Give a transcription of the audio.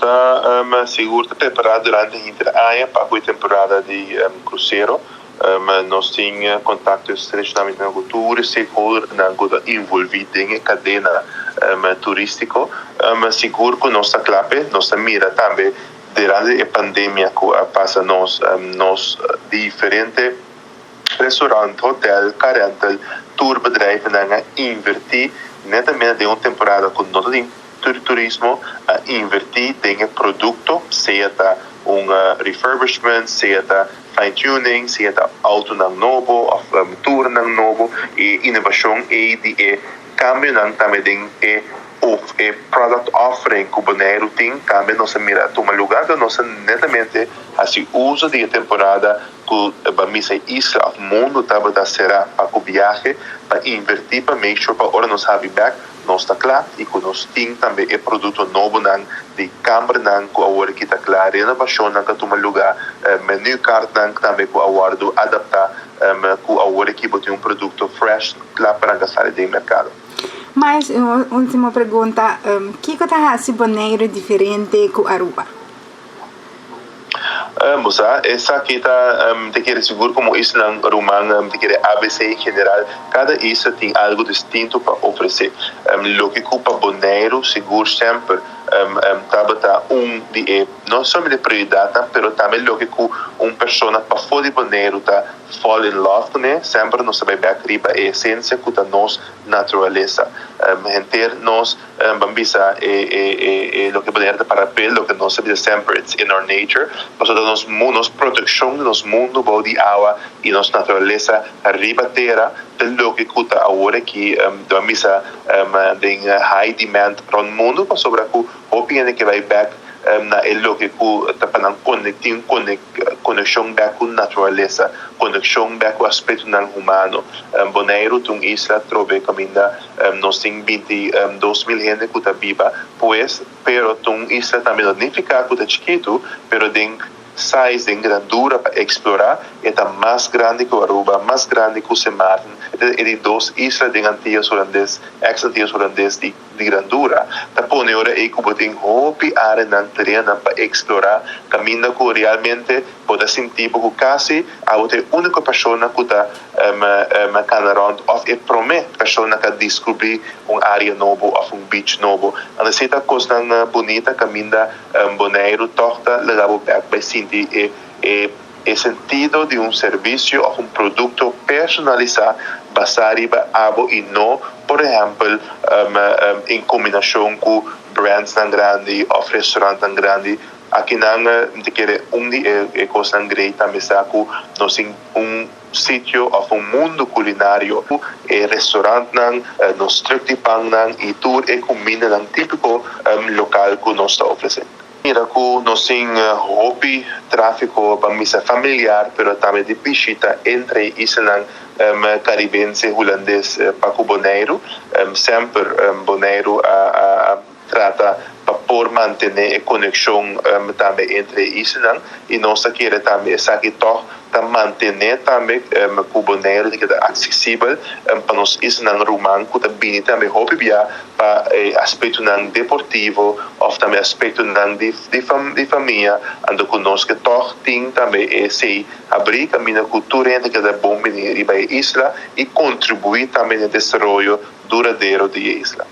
Ta sigur ta prepará durante hinter aña pa ku e temporada di krusero. Nos tin kontakto estrechamente ku tur e stakeholdernan ku ta involví den e kadena turístiko. Sigur ku nos ta kla p'e. Nos ta mira tambe durante e pandemia ku a pasa nos, nos diferente restaurant, hotel, car rental, tur bedrijvennan a invertí netamente den un temporada ku no ta tin turismo, a invertí den e produkto, sea ta un refurbishment, sea ta fine tuning, sea ta autonan nobo òf tournan nobo, e inovashon ei di e kambionan tambe den e òf e product offering ku Boneiru tin tambe nos a mira a tuma lugá, entonces nos a netamente hasi uso di e temporada ku ba misa e isla òf mundu tabata será pa ku biahe pa invertí pa make sure pa ora nos habi bèk nos ta kla i ku nos tin tambe e produkto nobonan di kambernan ku awor aki ta kla, renovashonnan ku a tuma lugá, menukaartnan tambe ku a wòrdu adaptá ku awor aki bo tin un produkto fresh kla pa nan ta sali den merkado. Mas un ultimo pregunta, kiko ta hasi Boneiru diferente ku Aruba? Bo sa, esaki ta ta kere sigur komo islanan ruman, ta kere abc en general, kada isla tin algu distinto pa ofresé. Loke ku pa Boneiru sigur semper tabata un di e no solamente prioridatnan, pero tambe loke ku un persona pafó di Boneiru ta fall in love kuné, semper nos ta bai bèk riba e esensia ku ta nos naturalesa. Henter nos. Ban bisa e e e loke Bonaire ta para p'e, loke nos ta bisa semper, it's in our nature, pasobra ta nos nos protekshon di nos mundu bou di awa i nos naturalesa riba tera ta loke ku ta awor aki ban bisa den high demand rònt mundu, pasobra ku hopi hende ke bai bèk na e loke ku ta pa nan tin konekshon bèk ku naturalesa, konekshon bèk ku aspektonan humano. Boneiru ta un isla trobe kaminda Nos tin 22.000 hende ku ta biba, pues, pero ta un isla tambe no nifiká ku ta chikitu, pero den size, den grandura pa eksplorá, e ta mas grandi ku Aruba, mas grandi ku Sint Maarten, e ta e di dos isla den Antillas Hulandes, ex Antillas Hulandes di di grandura. Ta pone ora ei ku bo tin hopi areanan, terennan pa eksplorá, kaminda ku realmente bo ta sinti bo ku kasi abo ta e úniko persona ku ta kana rond òf e promé persona ku a diskubrí un área nobo òf un beach nobo. Anto esei ta kosnan bunita kaminda Boneiru tòg ta laga bo bèk bai sinti e e sentido di un servisio òf un produkto personalisá basá riba abo i no por ehèmpel en kombinashon ku brandsnan grandi òf restorantnan grandi. Akinan mi ta kere un di e kosnan great tambe sa ku nos tin un sitio òf un mundu kulinario ku e restorantnan, nos trùk di pannan i tur e kumindanan típiko lokal ku nos ta ofresé. Mira ku nos tin hopi tráfiko pa misa familiar pero tambe di bishita entre e islanan karibense hulandes pa ku Boneiru. Semper Boneiru a trata pa por mantené e konekshon tambe entre e islanan i nos ta kere tambe esaki tòg ta mantené tambe ku Boneiru ta keda aksesibel pa nos islanan ruman ku ta bini tambe hopi bia pa e aspektonan deportivo òf tambe aspektonan di di famia anto ku nos ke tòg tin tambe esei habrí kaminda ku tur hende keda bon bini riba e isla i kontribuí tambe na e desaroyo duradero di e isla.